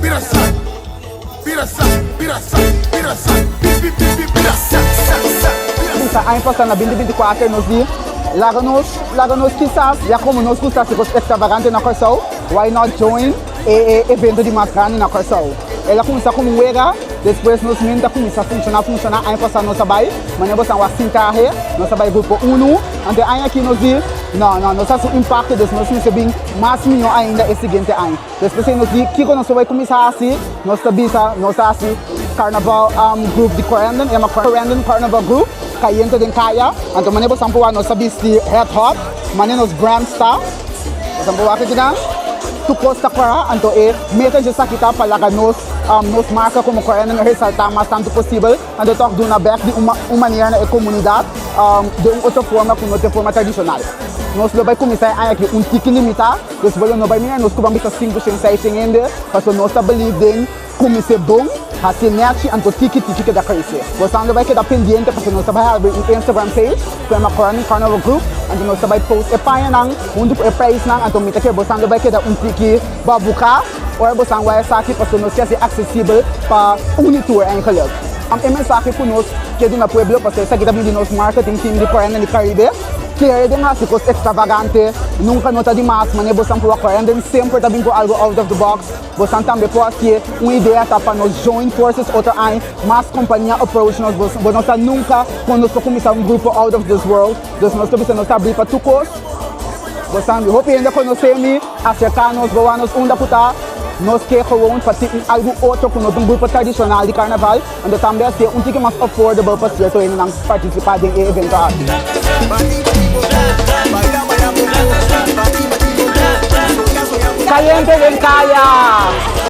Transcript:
Bira sa, bira sa, bira sa, bira sa, bi bi bi bi bira sa sa sa. Kuminsá aña pasá na 2024 nos di, Laga nos, laga nos kisas, ya komo nos gusta hasi kos ekstravagante na Kòrsou, why not join e e evento di mas grandi na Kòrsou? El a kuminsá komo un wega, despues nos mente a kuminsá funshoná, funshoná, aña pasá nos a bai, manera bo san wak sin trahe, nos a bai grupo unu, anto e aña aki nos di, no, no, nos hasi un impakto, dus nos mester bin mas mihó ainda e siguiente aña. Despues ei nos di kiko nos ta bai kuminsá hasi, nos ta bisa nos ta hasi Carnaval Group di Corendon, e yama Corendon Carnaval Group, Kayente den Kaya. Anto manera bo san por wak nos ta bisti het hot, manera nos brand sta, bo san por wak akinan, tur kos ta kora, anto e meta dje esaki ta pa laga nos nos marka komo Corendon resaltá mas tantu posibel, anto tòg duna bèk di un manera na e komunidat den un otro forma ku no ta e forma tradishonal. Nos lo bai kuminsá e aña aki un tiki limitá. Dus bo lo no bai mira nos ku ban bisa 500, 600 hende, pasobra nos ta believe den kumins'é bon, hasié nèchi, anto tiki tiki keda krese. Bosan lo bai keda pendiente pasobra nos ta bai habri un Instagram page ku yama Corendon Carnival Group, anto nos ta bai post e pañanan huntu ku e prijsnan, anto mi ta kere bosan lo bai keda un tiki babuká ora bosan wak esaki pasobra nos ke hasié aksesibel pa un i tur eigenlijk. E mensahe ku nos ke duna pueblo pasobra esaki ta bini di nos marketing team di Corendon di Caribe. Kere den hasi kos ekstravagante nunka no ta dimas, manera bosan por wak Corendon semper ta bin ku algu out of the box. Bosan tambe por hasié. Un idea ta pa nos join forces otro aña, mas kompania approach nos, bo no sa nunka kon nos por kuminsá un grupo out of this world. Dus nos ta bisa nos ta abrí pa tur kos. Bosan di hopi hende konosé mi, aserká nos, bo wak nos unda ku ta. Nos ke gewoon pa tin un algu otro ku no ta un grupo tradishonal di karnaval. Anto tambe a ser un tiki mas affordable pa cierto hendenan participa den e evento aki. Cayente den Caya!